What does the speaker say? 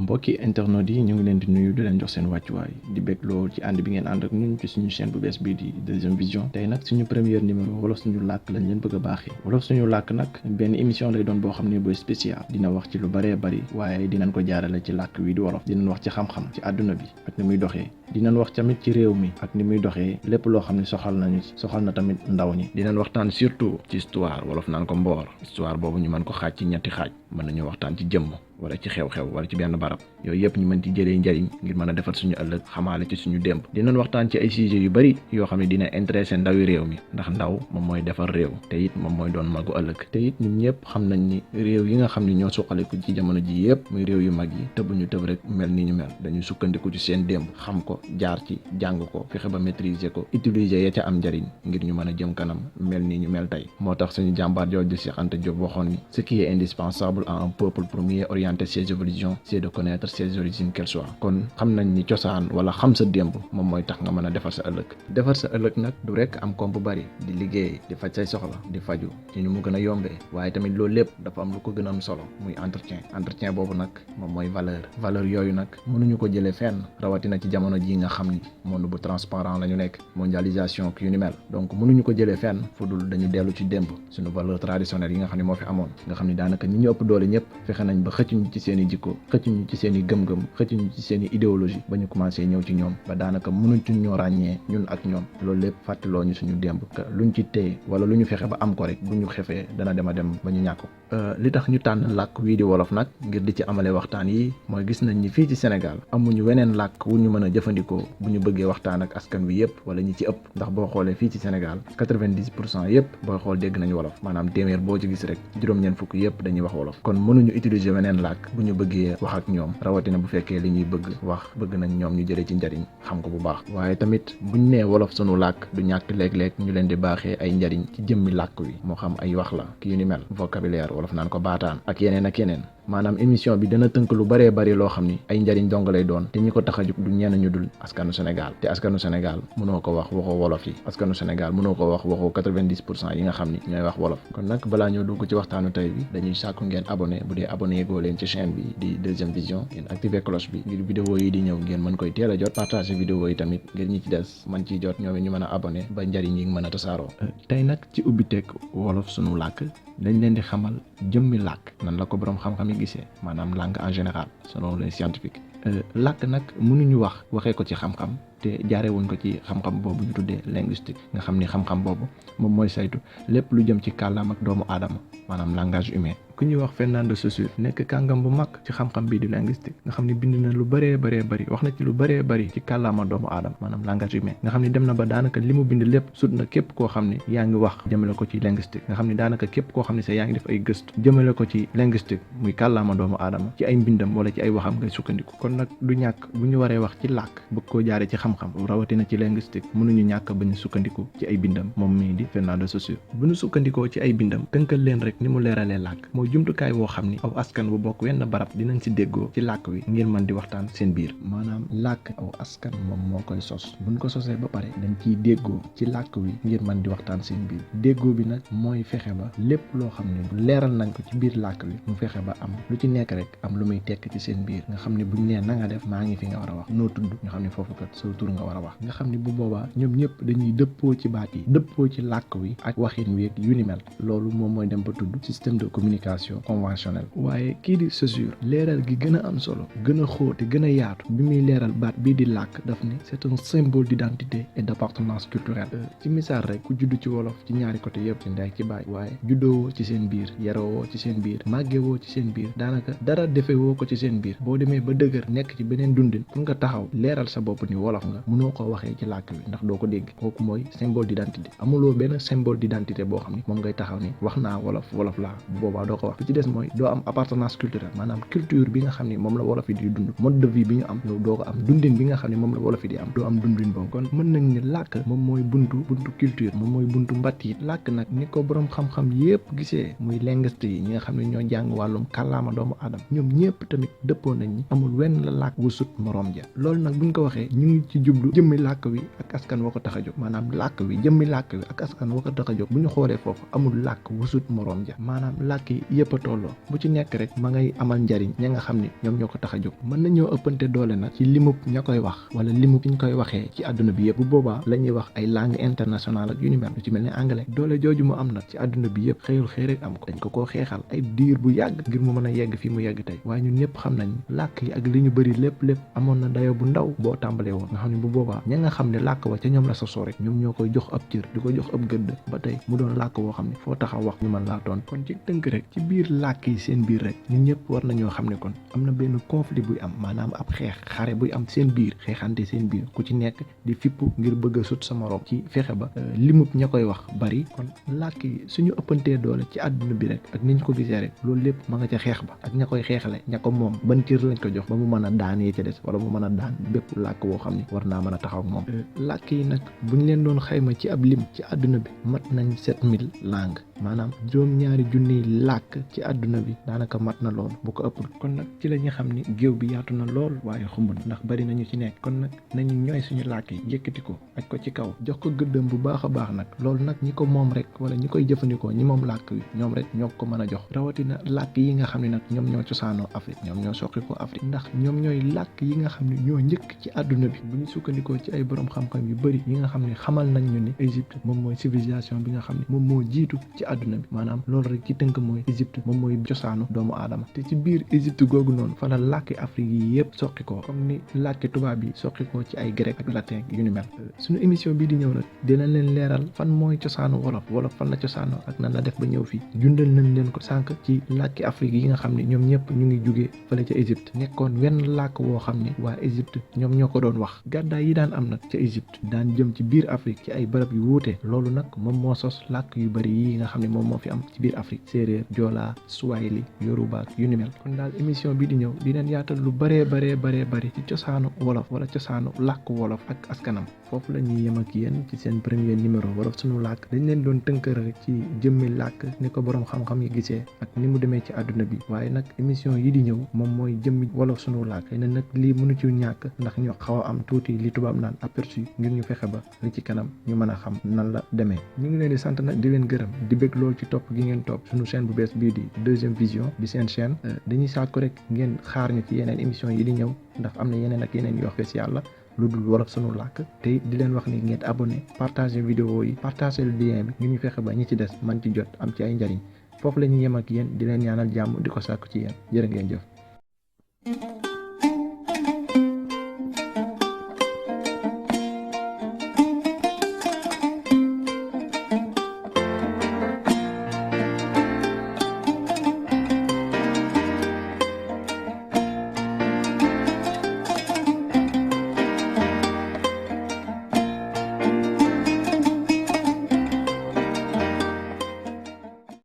mbokki internet yi ñu ngi leen di nuyu di leen jox seen wàccuwaay di bég lool ci ànd bi ngeen ànd ak ñun ci suñu chaîne bu bees bii di deuxième vision tey nag suñu première numéro wolof suñu làkk lañ leen bëgg a baaxee wolof suñu làkk nag benn émission lay doon boo xam ne bu spécial dina wax ci lu bëree bëri waaye dinañ ko jaarale ci làkk wi di wolof dinañ wax ci xam-xam ci àdduna bi ak ni muy doxee dinañ wax tamit ci réew mi ak ni muy doxee lépp loo xam ne soxal nañu ci soxal na tamit ndaw ñi dinañ waxtaan surtout ci histoire wolof naan ko mboor histoire boobu ñu mën ko xaaj ci ñetti xaaj mën nañu waxtaan ci jëmm wala ci xew-xew wala ci benn barab yooyu yëpp ñu mën ci jëlee njariñ ngir mën a defar suñu ëllëg xamaale ci suñu démb dinañ waxtaan ci ay sujets yu bari yoo xam ne dina intéressé ndawi réew mi ndax ndaw moom mooy defar réew te it moom mooy doon magu ëllëg te it ñun ñëpp xam nañ ni réew yi nga xam ne ñoo suqaliku ci jamono ji yëpp muy réew yu mag yi tëbuñu tëb rek mel ni ñu mel dañu sukkandiku ci seen démb xam ko jaar ci jàng ko fexe ba maîtriser ko utiliser ya ca am njariñ ngir ñu mën a jëm kanam mel ni ñu mel tey moo tax suñu jàmbaar jooju di Cheikh Anta Diop waxoon ni ce qui est indispensable à un peuple pour mieux orienter ses évolutions c'est de connaître ses origines qu'elles soient kon xam nañ ni cosaan wala xam sa démb moom mooy tax nga mën a defar sa ëllëg nag du rek am koom bu bari di liggéey di faj say soxla di faju ci ñu mu gën a yombee waaye tamit loolu lépp dafa am lu ko gën a am solo muy entretien boobu nag moom mooy valeur yooyu nag mënuñu ko jëlee fenn rawatina ci jamono ji nga xam ni monde bu transparent la ñu nekk mondialisation yu ni mel donc mënuñu ko jëlee fenn fu dul dañu dellu ci démb suñu valeur traditionnelle yi nga xam ne moo fi amoon nga xam ni daanaka ñi ñu ëpp doole ñëpp fexe nañ ba xëccuñu ci seen i jikko xëccuñu ci seen i gëm-gëm xëccuñu ci seen i idéologie ba ñu commencé ñëw ci ñoom ba daanaka mënuñu ñoo ràññee ñun ak ñoom loolu lépp fàttaloo ñu suñu démb luñ ci téye wala lu ñu fexe ba am ko rek bu ñu xefee dana dem ba ñu ñàkk ko li tax ñu tànn làkk wii di wolof nag ngir di ci amale waxtaan yi mooy gis nañ ni fii ci Sénégal amuñu weneen làkk wu ñu mën a jëfandikoo bu ñu bëggee waxtaan ak askan wi yëpp wala ñi ci ëpp ndax boo xoolee fii ci Sénégal 90% yëpp booy xool dégg nañu wolof maanaam téeméer boo ci gis rek juróom-ñeent fukk yëpp dañuy wax wolof kon mënuñu utiliser weneen làkk bu ñu bëggee wax ak ñoom rawatina bu fekkee li ñuy bëgg nañ ñoom ñu jëlee ci njariñ xam ko bu baax waaye tamit buñ nee wolof sunu làkk du ñàkk léeg-léeg ñu leen di baaxee ay njariñ ci jëmmi làkk wi moo xam ay wax la ki yu ni mel vocabulaire wolof naan ko baataan ak yeneen maanaam émission bi dana tënk lu bëree bëri loo xam ni ay njariñ dong lay doon te ñi ko tax a jóg du ñenn ñu dul askanu Sénégal te askanu Sénégal mënoo ko wax waxoo wolof yi askanu Sénégal mënoo ko wax waxoo 90% yi nga xam ni ñooy wax wolof kon nag balaa ñoo dugg ci waxtaanu tey bi dañuy sàkku ngeen abonné bu dee abonné goo leen ci chaîne bi di deuxième vision ngeen activer cloche bi ngir vidéo yi di ñëw ngeen mën koy teel a jot partager vidéo yi tamit ngir ñi ci des mën ciy jot ñoom ñu mën a abonné ba njariñ yi mën a tasaaroo tey nag ci ubbiteeg wolof sunu làkk dañ leen di xamal jëmmi làkk nan la ko boroom xam-xam yi gisee maanaam langue en général selon les scientifiques làkk nag mënuñu waxee ko ci xam-xam te jaarewuñ ko ci xam-xam boobu ñu tuddee linguistique nga xam ni xam-xam boobu moom mooy saytu lépp lu jëm ci kàllaam ak doomu aadama maanaam langage humain ku ñuy wax Fernand de Saussure nekk kàngam bu mag ci xam-xam bii di linguistique nga xam ni bind na lu bëree bëri wax na ci lu bëree bëri ci kàllaama doomu aadama maanaam langage humain nga xam ni dem na ba daanaka li mu bind lépp sut na képp koo xam ni yaa ngi wax jëmale ko ci linguistique nga xam ni daanaka képp koo xam ni sax yaa ngi def ay gëstu jëmale ko ci linguistique muy kàllaama doomu aadama ci ay mbindam wala ci ay waxam ngay sukkandiku kon nag du ñàkk bu ñu waree wax ci làkk bëgg koo jaare ci xam-xam rawatina ci linguistique mënuñu ñàkk ba ñu sukkandiku ci ay bindam moom mii di Fernand de Saussure bu ñu sukkandikoo ci ay bindam tënkal leen rek ni mu leeralee làkk mooy jumtukaay woo xam ni aw askan bu bokk wenn barab dinañ si déggoo ci làkk wi ngir mën di waxtaan seen biir maanaam làkk aw askan moom moo koy sos buñ ko sosee ba pare dañ ciy déggoo ci làkk wi ngir mën di waxtaan seen biir déggoo bi nag mooy fexe ba lépp loo xam ne leeral nañ ko ci biir làkk wi mu fexe ba am lu ci nekk rek am lu muy tekk ci seen biir nga xam ne buñ nee na nga def maa ngi fi nga war a wax noo tudd nga xam ne foofu kat sa tur nga war a wax nga xam ne bu boobaa ñoom ñëpp dañuy dëppoo ci baat yi dëppoo ci làkk wi ak waxin wi ak yu ni mel loolu moom mooy dem ba tudd système de communication conventionnel waaye kii di Saussure leeral gi gën a am solo gën a xóote gën a yaatu bi muy leeral baat bii di làkk daf ni c'est un symbole d'identité et d'appartenance culturelle ci misaal rek ku judd ci wolof ci ñaari côté yëpp ci ndey ci baay waaye juddoo ci seen biir yaroo ci seen biir màggewoo ci seen biir daanaka dara defewoo ko ci seen biir boo demee ba dëgër nekk ci beneen dundin pour nga taxaw leeral sa bopp ni wolof nga mënoo ko waxee ci làkk wi ndax doo ko dégg kooku mooy symbole d'identité amuloo benn symbole d'identité boo xam ni moom ngay taxaw ni wax naa wolof laa bu boobaa doo ko wax bi ci des mooy doo am appartenance culturelle maanaam culture bi nga xam ni moom la wolof yi di dund mode de vie bi ñu am yow doo ko am dundin bi nga xam ne moom la wolof yi di am doo am dundin boobu kon mën nañ ne làkk moom mooy buntu culture moom mooy buntu mbatt yi làkk nag ni ko boroom xam-xam yépp gisee muy linguiste yi ñi nga xam ne ñoo jàng wàllum kàllaama doomu aadama ñoom ñépp tamit dëppoo nañ ni amul wenn la làkk wu sut moroom ja loolu nag buñ ko waxee ñu ngi ci jublu jëmmi làkk wi ak askan wa ko tax a jóg maanaam làkk wi jëmmi làkk wi ak askan wa ko tax a jóg bu ñu xoolee foofu amul làkk wu sut moroom ja maanaam làkk yi yëpp a tolloo bu ci nekk rek ma ngay amal njariñ ña nga xam ni ñoom ñoo ko tax a jóg mën nañoo ëppante doole nag ci limub ña koy wax wala limub ñu koy waxee ci àdduna bi yëpp bu boobaa la ñuy wax ay langue internationale ak yu ni mel lu ci mel ni anglais doole jooju mu am nag ci àdduna bi yëpp xëyul xëy rek am ko dañ ko koo xeexal ay diir bu yàgg ngir mu mën a yegg fi mu yegg tey waaye ñun ñëpp xam nañ làkk yi ak li ñu bëri lépp amoon na dayo bu ndaw boo tàmbalee woon nga xam ne bu boobaa ña nga xam ne làkk wa ca ñoom la sosoo rek ñoom ñoo koy jox ab cër di ko jox ab gëdd ba tey mu doon làkk woo xam ne foo taxaw wax ñu mën laa toon kon ci tënk rek ci biir làkk yi seen biir rek ñun ñëpp war nañoo xam ne kon am na benn conflit buy am maanaam ab xare buy am seen biir xeexante seen biir ku ci nekk di fippu ngir bëgg a sut sa morom ci fexe ba limub ña koy wax bari kon làkk yi suñu ëppantee doole ci àdduna bi rek ak niñ ko gisee rek loolu lépp ma nga ca xeex ba ak ña koy xeexale ña ko moom ban cër lañ ko jox ba mu mën a daan yee ca des wala mu mën a daan bépp làkk woo xam ne war naa mën a taxaw ak moom làkk yi nag buñ leen doon xayma ci ab lim ci àdduna bi mat nañ 7000 langues maanaam juróom-ñaari junniy làkk ci àdduna bi daanaka mat na lool bu ko ëppul kon nag ci la ñu xam ni géew bi yaatu na lool waaye xumbul ndax bari nañu ci nekk kon nag nañu ñooy suñu làkk yi yëkkati ko aj ko ci kaw jox ko gëddëm bu baax a baax nag loolu nag ñi ko moom rek wala ñi koy jëfandikoo ñi moom làkk wi ñoom rek ñoo ko mën a jox rawatina làkk yi nga xam ne nag ñoom ñoo cosaanoo Afrique ñoom ñoo soqi ko Afrique ndax ñoom ñooy làkk yi nga xam ne ñoo njëkk ci àdduna bi bu ñu sukkandikoo ci ay borom xam-xam yu bëri yi nga xam ne xamal nañ ñu ni Égypte moom mooy civilisation bi nga xam ne moom moo jiitu ci àdduna bi maanaam loolu rek ci tënk mooy Égypte moom mooy cosaanu doomu aadama te ci biir Égypte googu noonu fa la làkki Afrique yi yëpp soqi ko comme ni làkki tubaab yi soqi ko ci ay grec ak latin yu ni mel suñu émission bii di ñëw nag dinañ leen leeral fan mooy cosaanu wolof fan la cosaanu ak nan la def ba ñëw fii jundal nañ leen ko sànq ci làkki Afrique yi nga xam ne ñoom ñëpp ñu ngi jugee fële ca Égypte nekkoon wenn làkk woo xam ne waa Égypte ñoom ñoo ko doon wax gàddaay yi daan am nag ca Égypte daan jëm ci biir Afrique ci ay bërëb yu wuute loolu nag moom moo sos làkk yu bëri yi nga xam ne moom moo fi am ci biir Afrique séeréer joola swahili yoruba yu ni mel kon daal émission bi di ñëw dineen yaatal lu bëree ci cosaanu wolof wala cosaanu làkk wolof ak askanam foofu la ñuy yem ak yéen ci seen premier numéro wolof sunu làkk dañ leen doon tënkër rek ci jëmmi làkk ni ko borom xam-xam yi gisee ak ni mu demee ci àdduna bi waaye nag émission yi di ñëw moom mooy jëmmi wolof sunu làkk xëy na nag lii mënu ci ñàkk ndax ñu xaw a am tuuti li tubaab naan aperçu ngir ñu fexe ba li ci kanam ñu mën a xam nan la demee ñu ngi leen di sant nag di leen gërëm di bëgg lool ci topp gi ngeen topp suñu chaîne bu bees bii di deuxième vision di seen chaîne dañuy sàkku rek ngeen xaar ñu ci yeneen émission yi di ñëw ndax am na yeneen ak yeneen yoo spécial la lu dul wolof sunu làkk te di leen wax ni ngeen abonné partager vidéo yi partager le lien bi ngir ñu fexe ba ñi ci des man ci jot am ci ay njariñ foofu la ñuy yem ak yéen di leen ñaanal jàmm di ko sàkku ci yéen jërë ngeen jëf